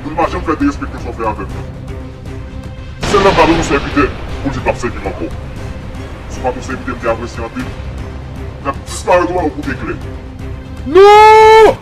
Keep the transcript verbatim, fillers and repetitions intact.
Moun pa janm fè derespekte sa w fè avè m nan. Sèl lè m pa bezwen sèvitè pou l di l p ap sèvi m ankò. Si w pa t yon sèvitè m te apresye anpil, m t ap disparèt ou a ou koute klè. Non!